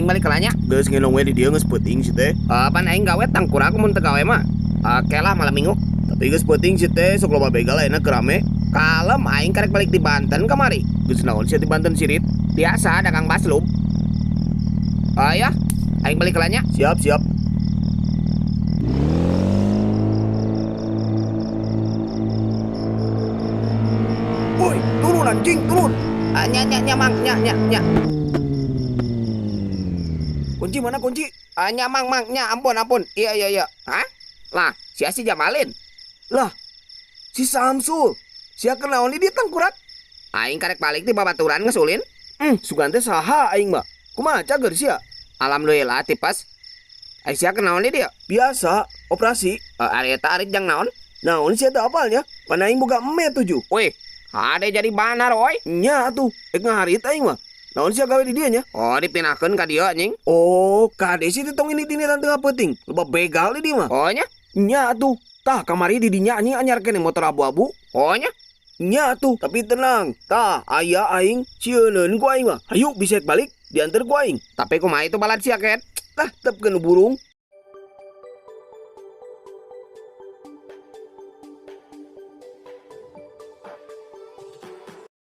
Aing balik heula nya. Geus ngendong we di dieu, geus peuting si teh. Pan aing gawe tangkurak mun teu gawe mah. Oke lah malam minggu. Tapi geus peuting si teh, sok loba begal ayeuna keur rame. Kalem, aing karek balik di Banten kamari. Geus naon sia di Banten sirit? Biasa dagang baslub. Oh ya, aing balik heula nya. Siap, siap. Woi, turun anjing, turun. Ah, nya nya nya mang, nya nya nya. Kunci mana kunci? Ah, nya mang mang nya, ampun ampun. Iya iya iya. Hah? Lah, sia si Jamalin. Lah, si Samsul. Sia kenaon di dieu tangkurak? Aing karek balik di babaturan geus ulin. Sugan teh saha aing mah? Kumaha cager sia? Alhamdulillah tipes. Ai sia kenaon di dieu? Biasa, operasi. Ari eta ari jang naon? Naon sia teu apalnya? Pan aing boga eme tujuh. Wih, ade jadi banar oi. Nya atuh, ek ngaharit aing mah. Naon sia gawe di dieu nya? Oh, dipinahkeun ka dieu anjing. Oh, kade sih teh tong ini tiniran tengah peuting. Loba begal di dieu mah. Oh nya? Nya atuh. Tah kamari di dinya anjing anyar keneh motor abu-abu. Oh nya? Nya atuh, tapi tenang. Tah, aya aing cieuneun ku aing mah. Hayu bisa balik diantar ku aing. Tapi kumaha itu balad sia ket? Tah, tepkeun nu burung.